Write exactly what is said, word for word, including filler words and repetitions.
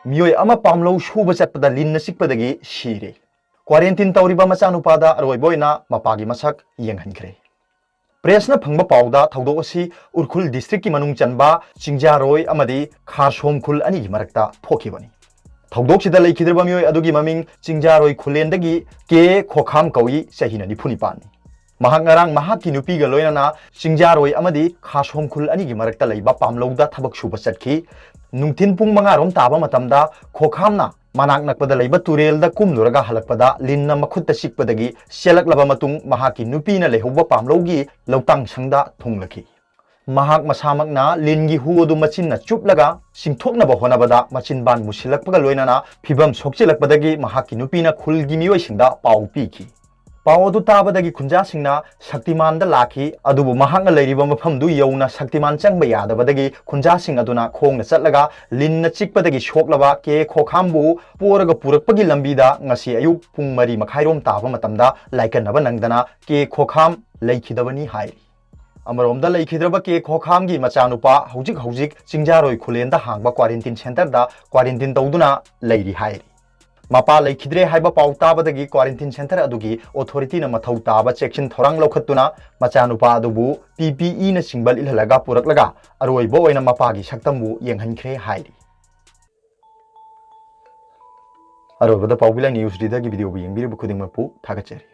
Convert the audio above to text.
ꯃꯤꯑꯣꯏ ꯑꯃ ꯄꯥꯝꯂꯧ ꯁꯨꯕ ꯆꯠꯄꯗ ꯂꯤꯟꯅ ꯆꯤꯛꯄꯗꯒꯤ ꯁꯤꯔꯦ꯫ ꯀ꯭ꯋꯥꯔꯦꯟꯇꯤꯟ ꯇꯧꯔꯤꯕ ꯃꯆꯥꯅꯨꯄꯥꯗ ꯑꯔꯣꯏꯕ ꯑꯣꯏꯅ ꯃꯄꯥꯒꯤ ꯃꯁꯛ ꯌꯦꯡꯍꯟꯈ꯭ꯔꯦ꯫ ꯄ꯭ꯔꯦꯁꯅ ꯐꯪꯕ ꯄꯥꯎꯗ ꯊꯧꯗꯣꯛ ꯑꯁꯤ ꯎꯈ꯭ꯔꯨꯜ ꯗꯤꯁꯇ꯭ꯔꯤꯛꯀꯤ ꯃꯅꯨꯡ ꯆꯟꯕ ꯆꯤꯡꯖꯥꯔꯣꯏ ꯑꯃꯗꯤ ꯈꯥꯔꯁꯣꯝ ꯈꯨꯜ ꯑꯅꯤꯒꯤ ꯃꯔꯛꯇ ꯊꯣꯛꯈꯤꯕꯅꯤ꯫ ꯊꯧꯗꯣꯛꯁꯤꯗ ꯂꯩꯈꯤꯗ꯭ꯔꯕ ꯃꯤꯑꯣꯏ ꯑꯗꯨꯒꯤ ꯃꯃꯤꯡ ꯆꯤꯡꯖꯥꯔꯣꯏ ꯈꯨꯂꯦꯟꯗꯒꯤ ꯀꯦ ꯈꯣꯈꯥꯝ ꯀꯧꯏ, ꯆꯍꯤꯅ ꯅꯤꯐꯨ ꯅꯤꯄꯥꯟꯅꯤ꯫ ꯃꯍꯥꯛ ꯉꯔꯥꯡ ꯃꯍꯥꯛꯀꯤ ꯅꯨꯄꯤꯒ ꯂꯣꯏꯅꯅ ꯆꯤꯡꯖꯥꯔꯣꯏ ꯑꯃꯗꯤ ꯈꯥꯁꯣꯝ ꯈꯨꯜ ꯑꯅꯤꯒꯤ ꯃꯔꯛꯇ ꯂꯩꯕ ꯄꯥꯝꯂꯧꯗ ꯊꯕꯛ ꯁꯨꯕ ꯆꯠꯈꯤ꯫ ꯅꯨꯡꯊꯤꯟ ꯄꯨꯡ ꯃꯉꯥ ꯔꯣꯝ ꯇꯥꯕ ꯃꯇꯝꯗ ꯈꯣꯈꯥꯝꯅ ꯃꯅꯥꯛ ꯅꯛꯄꯗ ꯂꯩꯕ ꯇꯨꯔꯦꯜꯗ ꯀꯨꯝꯂꯨꯔꯒ ꯍꯜꯂꯛꯄꯗ ꯂꯤꯟꯅ ꯃꯈꯨꯠꯇ ꯆꯤꯛꯄꯗꯒꯤ ꯆꯦꯜꯂꯛꯂꯕ ꯃꯇꯨꯡ ꯃꯍꯥꯛꯀꯤ ꯅꯨꯄꯤꯅ ꯂꯩꯍꯧꯕ ꯄꯥꯝꯂꯧꯒꯤ ꯂꯧꯇꯥꯡ ꯁꯪꯗ ꯊꯨꯡꯂꯈꯤ꯫ ꯃꯍꯥꯛ ꯃꯁꯥꯃꯛꯅ ꯂꯤꯟꯒꯤ ꯍꯨ ꯑꯗꯨ ꯃꯆꯤꯟꯅ ꯆꯨꯞꯂꯒ ꯆꯤꯡꯊꯣꯛꯅꯕ ꯍꯣꯠꯅꯕꯗ ꯃꯆꯤꯟꯕꯥꯟ ꯃꯨꯁꯤꯜꯂꯛꯄꯒ ꯂꯣꯏꯅꯅ ꯐꯤꯚꯝ ꯁꯣꯛꯆꯤꯜꯂꯛꯄꯗꯒꯤ ꯃꯍꯥꯛꯀꯤ ꯅꯨꯄꯤꯅ ꯈꯨꯜꯒꯤ ꯃꯤꯑꯣꯏꯁꯤꯡꯗ ꯄꯥꯎ ꯄꯤꯈꯤ꯫ ꯄꯥꯎ ꯑꯗꯨ ꯇꯥꯕꯗꯒꯤ ꯈꯨꯟꯖꯥꯁꯤꯡꯅ ꯁꯛꯇꯤꯃꯥꯟꯗ ꯂꯥꯛꯈꯤ, ꯑꯗꯨꯕꯨ ꯃꯍꯥꯛꯅ ꯂꯩꯔꯤꯕ ꯃꯐꯝꯗꯨ ꯌꯧꯅ ꯁꯛꯇꯤꯃꯥꯟ ꯆꯪꯕ ꯌꯥꯗꯕꯗꯒꯤ ꯈꯨꯟꯖꯥꯁꯤꯡ ꯑꯗꯨꯅ ꯈꯣꯡꯅ ꯆꯠꯂꯒ ꯂꯤꯟꯅ ꯆꯤꯛꯄꯗꯒꯤ ꯁꯣꯛꯂꯕ ꯀꯦ ꯈꯣꯈꯥꯝꯕꯨ ꯄꯣꯔꯒ ꯄꯨꯔꯛꯄꯒꯤ ꯂꯝꯕꯤꯗ ꯉꯁꯤ ꯑꯌꯨꯛ ꯄꯨꯡ ꯃꯔꯤ ꯃꯈꯥꯏꯔꯣꯝ ꯇꯥꯕ ꯃꯇꯝꯗ ꯂꯥꯏꯀꯠꯅꯕ ꯅꯪꯗꯅ ꯀꯦ ꯈꯣꯈꯥꯝ ꯂꯩꯈꯤꯗꯕꯅꯤ ꯍꯥꯏꯔꯤ꯫ ꯑꯃꯔꯣꯝꯗ ꯂꯩꯈꯤꯗ꯭ꯔꯕ ꯀꯦ ꯈꯣꯈꯥꯝꯒꯤ ꯃꯆꯥꯅꯨꯄꯥ ꯍꯧꯖꯤꯛ ꯍꯧꯖꯤꯛ ꯆꯤꯡꯖꯥꯔꯣꯏ ꯈꯨꯂꯦꯟꯗ ꯍꯥꯡꯕ ꯀ꯭ꯋꯥꯔꯦꯟꯇꯤꯟ ꯁꯦꯟꯇꯔꯗ ꯀ꯭ꯋꯥꯔꯦꯟꯇꯤꯟ ꯇꯧꯗꯨꯅ ꯂꯩꯔꯤ ꯍꯥꯏꯔꯤ꯫ ꯃꯄꯥ ꯂꯩꯈꯤꯗ꯭ꯔꯦ ꯍꯥꯏꯕ ꯄꯥꯎ ꯇꯥꯕꯗꯒꯤ ꯀ꯭ꯋꯥꯔꯦꯟꯇꯤꯟ ꯁꯦꯟꯇꯔ ꯑꯗꯨꯒꯤ ꯑꯣꯊꯣꯔꯤꯇꯤꯅ ꯃꯊꯧ ꯇꯥꯕ ꯆꯦꯛꯁꯤꯟ ꯊꯧꯔꯥꯡ ꯂꯧꯈꯠꯇꯨꯅ ꯃꯆꯥꯅꯨꯄꯥ ꯑꯗꯨꯕꯨ ꯄꯤ ꯄꯤ ꯏꯅꯆꯤꯡꯕ ꯂꯤꯠꯍꯜꯂꯒ ꯄꯨꯔꯛꯂꯒ ꯑꯔꯣꯏꯕ ꯑꯣꯏꯅ ꯃꯄꯥꯒꯤ ꯁꯛꯇꯝꯕꯨ ꯌꯦꯡꯍꯟꯈ꯭ꯔꯦ ꯍꯥꯏꯔꯤ꯫ ꯑꯔꯣꯏꯕꯗ ꯄꯥꯎꯕꯤꯂꯥꯏ ꯅ꯭ꯌꯨꯁ ꯔꯤꯗꯔꯒꯤ ꯚꯤꯗꯤꯑꯣꯕꯨ ꯌꯦꯡꯕꯤꯔꯤꯕ ꯈꯨꯗꯤꯡꯃꯛꯄꯨ ꯊꯥꯒꯠꯆꯔꯤ꯫